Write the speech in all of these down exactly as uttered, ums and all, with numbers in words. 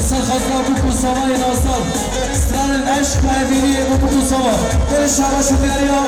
Ser xatira Bûk û Savayê Nasar. Stranên eşq û hevîniyê bo Bûk û Sava. Belê şabaş û diyariya.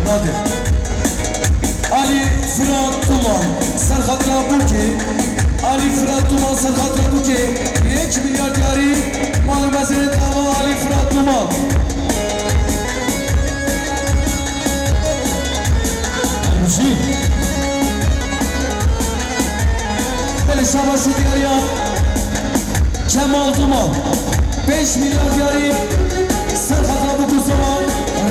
Nadir. Alî Firat Tuman. Ser xatira Bûkê. Alî Firat Tuman ser xatira Bûkê. Yek milyar diyarî. Mal û mezinê tava Alî Firat Tuman. Ermişî. Belê şabaş û diyariya. Kemal Duman. Pênc milyar diyarî. Ser xatira Bûk û Sava.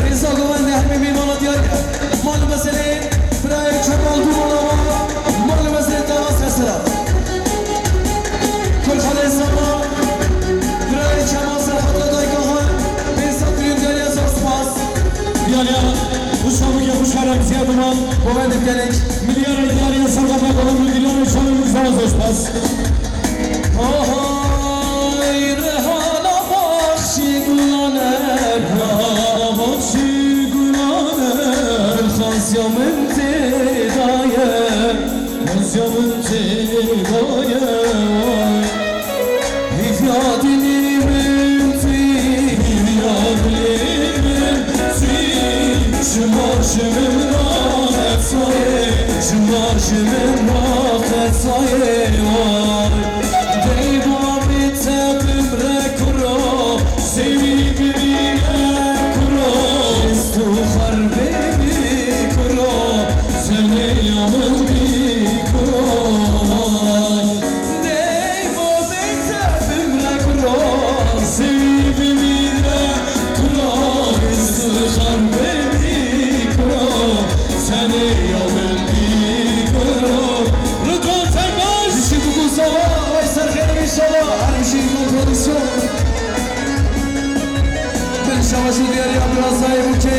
Rêza Govendê hermê mêmana diyariya. Mal û mezinê birayê Kemal Duman ava. Mal û mezinê tava ser sera. Kulxanê Sava. Birayê Kemal ser xatira dayka xwe. Pênc sed milyon diyariya zor spas. Diyariya, xweşa bike, xweşa remziya Duman. Govendê gelek. Milyarê diyariya ser xatira Govendê, milyarê çavê min zor spas. Ahay, rehana baxçî gulan e, rehana baxçî gulan e, xasiya min têda ye, xasiya min têda ye, way. Hîviya dilî min tî, hîviya dilî min tî, şima ji min raxet sayê, şima ji min raxet sayê, way. Deyba bê te bimre kuro, sêwî bimîne kuro, dest û xerbê bî kuro, tenêya min bî kuro. Deyba bê te bimre kuro, sêwî bimîne kuro, dest û xerbê bî kuro, tenêya min bî kuro. Rıdvan Tekbaş. Dişi Bûk û Sava, ay ser xêr inşallah. Her bir şey Rıdvan Prodüksiyon. Belê şabaş û diyariya bira Zayê Bûkê,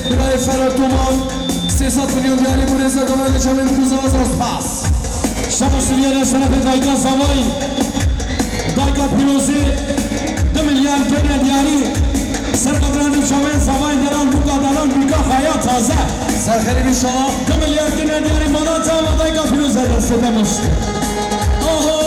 birayê Ferat Toman, sê sed milyon diyarî bo rêza Govendê çavê Bûk û Sava zor spas. Şabaş û diyariya şerefê dayka Zavayî, dayka Pîrozê, du milyar gene diyarî, ser qebrandî çavên Zavayî deran, Bûka deran, Bûka Xaya Taze. Ser xêr inşallah. Du milyar gene diyarî mana çava dayka Pîroze destê te mişt. Aha!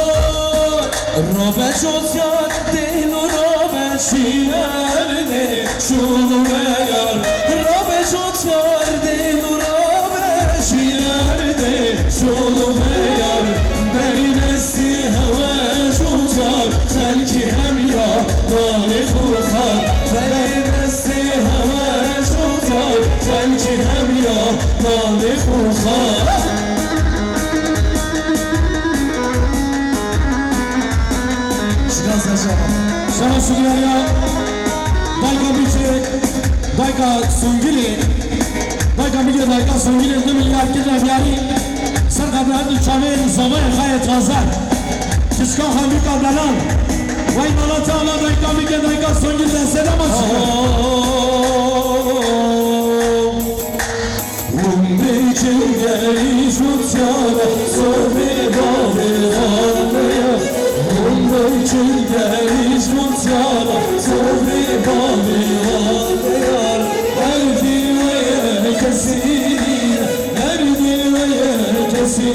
Rabe cotyar dêno rabe şînerdê şûnû meyar. Rabe cotyar dêno rabe şînerdê şûnû meyar. Berî destî hewe cotyar xelkî hemiya nanê xwe xar. Berî destî hewe cotyar xelkî hemiya nanê xwe xar. Şiraz Reşa. Şabaş û diyariya dayka Bîçê, dayka Songilê, dayka Bîçê, dayka Songilê du milyar kirine diyarî, ser qebrandî çavên Zavayê Xayê Taze. Kişka Xemîka Delal. Wey nala çava dayka Bîçê, dayka Songil destê de maşallah. Hûn bêçin gerî şûtyara sobê bavê xaneya. Hûn bêçin gerî şûtyara sobê bavê xaneya. Her dîweye kesî, her dîweye kesî.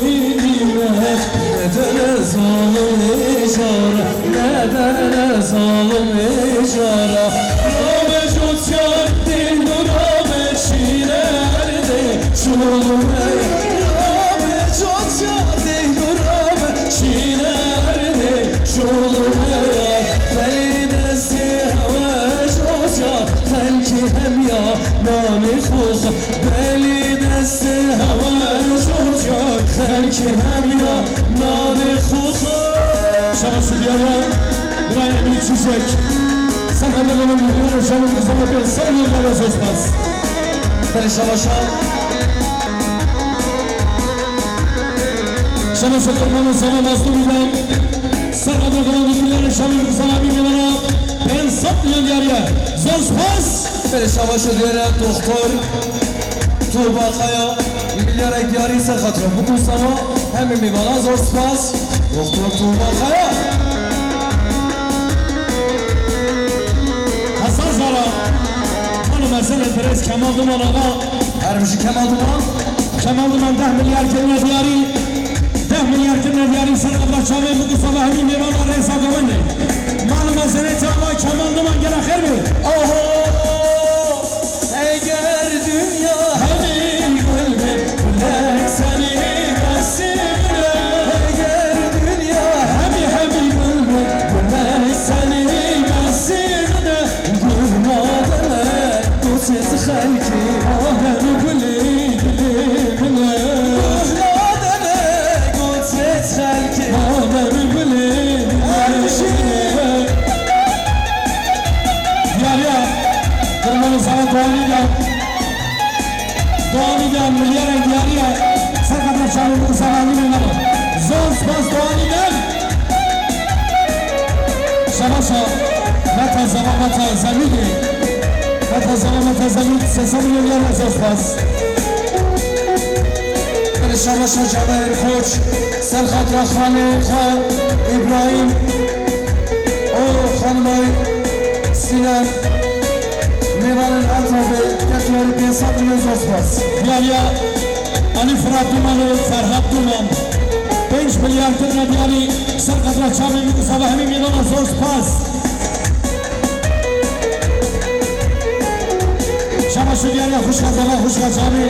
Nedere zalim êjara, nedere zalim êjara. Rabe cotyar dêno rabe şînerdê şûnû meyar. Rabe cotyar dêno rabe şînerdê şûnû meyar. Belê destê hewe cotyar xelkî hemiya nanê xwe xar. Belê destê hewe cotyar xelkî hemiya nanê xwe xar. Şabaş û diyariya birayê Emîn Çîçek. Ser qebrê Mehmet Mihran û Şaban Mustafa pênc sed milyon diyariya zor spas. Belê şabaşa. Şabaş û Kurban û Sava Mazlûmî de. Ser qebrê Mehmet Mihran û Şaban Mustafa pênc sed milyon diyariya zor spas. Belê şabaş û diyariya Doktor Tuğba Kaya, milyarek diyarî ser xatira Bûk û Sava, hemî mêvanan zor spas. Doktor Tuğba Kaya. Hezar zara. Mano mezelê birêz Kemal Duman axa. Her bijî Kemal Duman. Kemal Duman deh milyar kirine diyarî. Deh milyar kirine diyarî ser qedra çavê min û sava hemî mêvana rêza govendê. Maluma zerê çava Kemal Duman gela xêr bê. Oho! Eger dünya hemî gul bê, gulek senî destî min e. Eger dünya hemî, hemî gul bê, gulek senî destî min e. Gul madem e, tu siz xelkî, madem gulî dilê min e. Gul madem e, tu siz xelkî, madem gulî dilê min e. Diyariya, Kurbanê Sara Doğanî de. Doğanî de milyarên diyariya. Ser qedra çavê min û sava hemî mêvana. Zor spas Doğanî de. Şabaşa, Meta Zava, Meta Zemîdê. Meta Zava, Meta Zemîd, sê sed milyon diyariya zor spas. Şabaşa Cafer Koç, ser xatira xanê xwe, Îbrahîm û xanimay Sînem, mêvanên her tabê, yeklerî pênc sed milyon zor spas. Diyariya Elî Firat Duman û Ferhat Duman, pênc milyar kirine diyarî, ser qedra çavê min û sava hemî mêvana zor spas. Şabaş û diyariya xwişka Zava, xwişka Canê,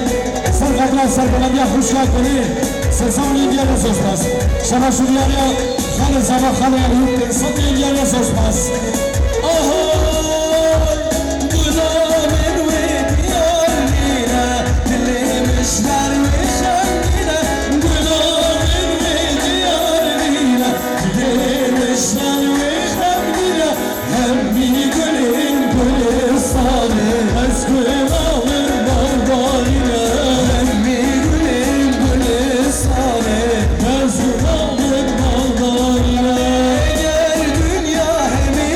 ser qedra serbulandiya xwişka Gulê, sê sed milyon diyariya zor spas. Şabaş û diyariya xalê Zava, xalê Eyûb, pênc sed milyon diyariya zor spas. Ahay, gulamên wê diyar nîne, dilê min ji ber wê xemgîn e. Gulamên wê diyar nîne, dilê min ji ber wê xemgîn e. Hemî gulên gulistanê, ez gula min bagdarî ne. Hemî gulên gulistanê, ez gula min bagdarî ne. Eger dinya hemî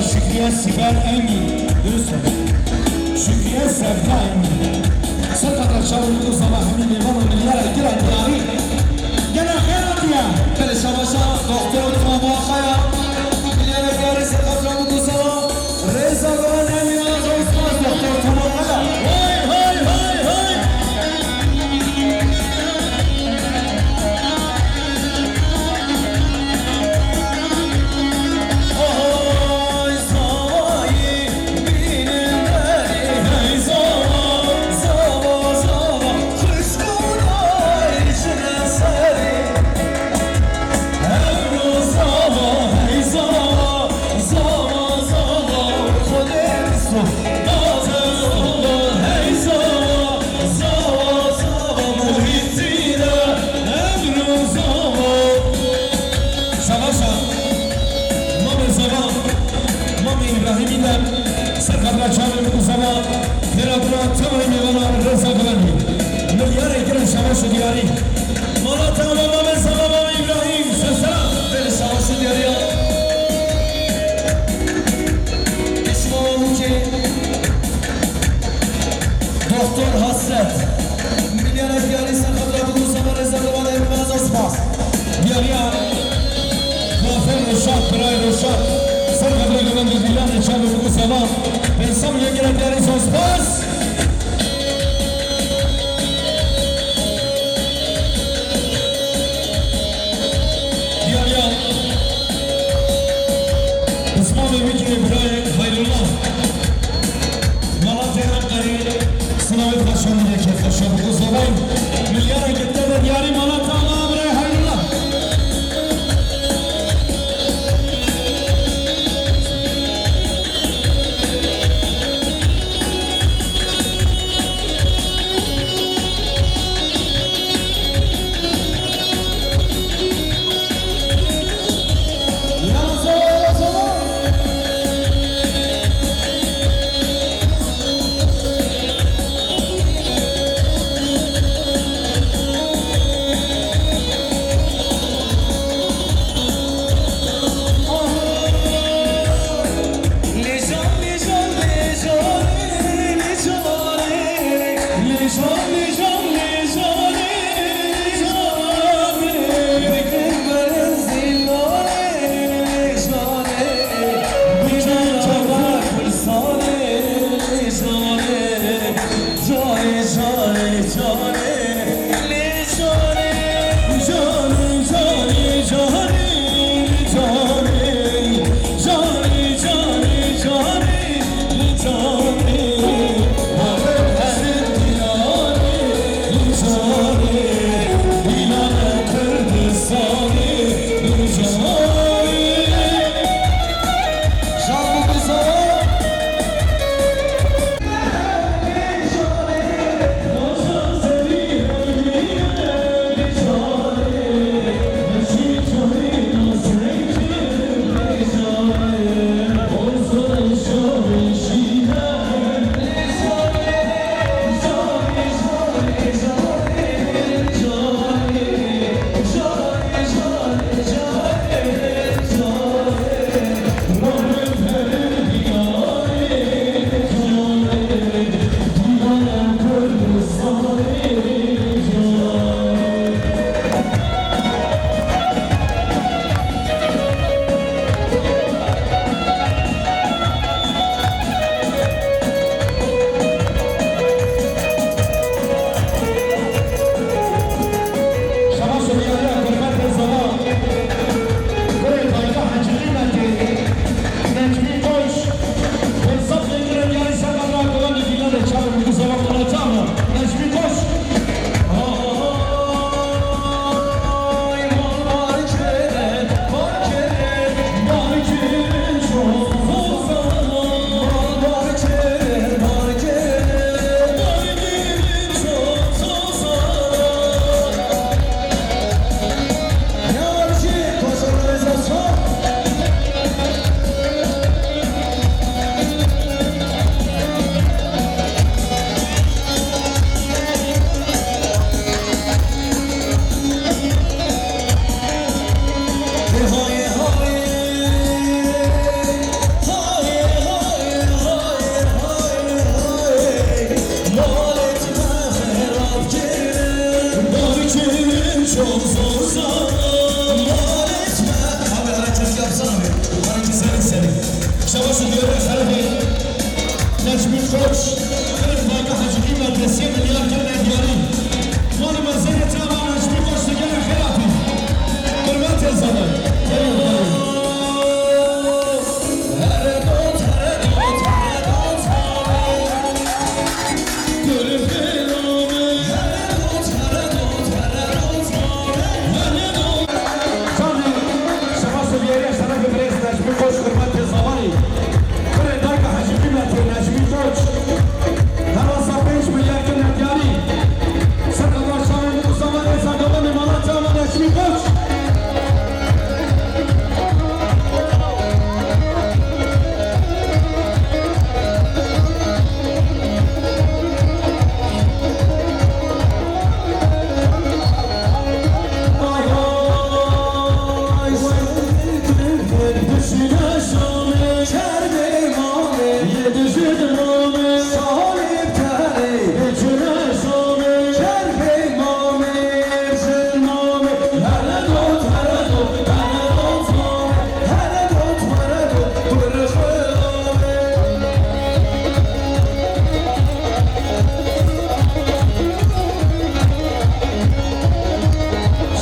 Şükriye Siber Engin, dürüst söyle. Şükriye Sevda Engin. Ser qatra çavên ku zava hemî mêvan û milyara giran diyarî. Gene xêr hatiye. Belê şabaşa Doktor Toma Kaya. Milyara diyarî ser qatra ku zava. Rêza Guran Engin, ana zor spas Doktor Toma Kaya. Hay, hay, hay, hay. Şabaşa, Mamê Zava, Mamê Îbrahîmî de ser qatra çavên ku zava, xêra dura temamê mêvanan Rêza Guran. Milyarê giran şabaş û diyarî. Mala te ava Mamê Zava, Mamê Îbrahîm, ser sera. Belê şabaş û diyarî ya. Pişman bû ki Doktor Hasret. Milyara diyarî ser xatira Bigû Zava, Rêza Guran, hemî zor spas. Diyariya Zafer Reşat, birayê Reşat. Ser xatira Guran, Dîlanê çavê Bigû Zava. Pênc sed milyar giran diyarî, zor spas. Diyariya Pismamê wî kê birayê Hayrullah. Welatê Enqerê silavê xwe şandinê kê xwe şa biko zavayî. Milyara gitte ve diyarî malata Allah birayê Hayrullah. Şabaş û diyariya Kurmetê Zava, kurê Dayka Hecîlî Nekê, Nekmî Koç, Hesap Yengirê diyarî ser qatra Guran Dîlanê Koç, kırk dakika Hacı Kıymet teslim milyar kırk milyarı. Mali mezene tamam Necmi Koç da gene xelatı. Hürmet ezanı. Şema Soviyeriya şerefê birêz Necmî Koç, hurmetê zamanî. Kurê dayka Hecî Qîmetê Necmî Koç. Herasa pênc milyar kine diyarî. Ser Allah çavên Mustafa Rêza Gabanê mala çava Necmî Koç.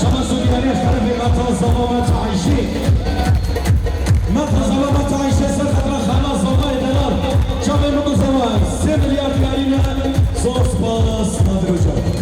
Şema Sûriyeliya şerefê Meta Zava Meta Ayşe. Meta Zava Meta Ayşe ser xetra xana Zavayê delal. Çavê min bi Zava sê milyar diyarî ne. Zor spas, Nadir Hoca.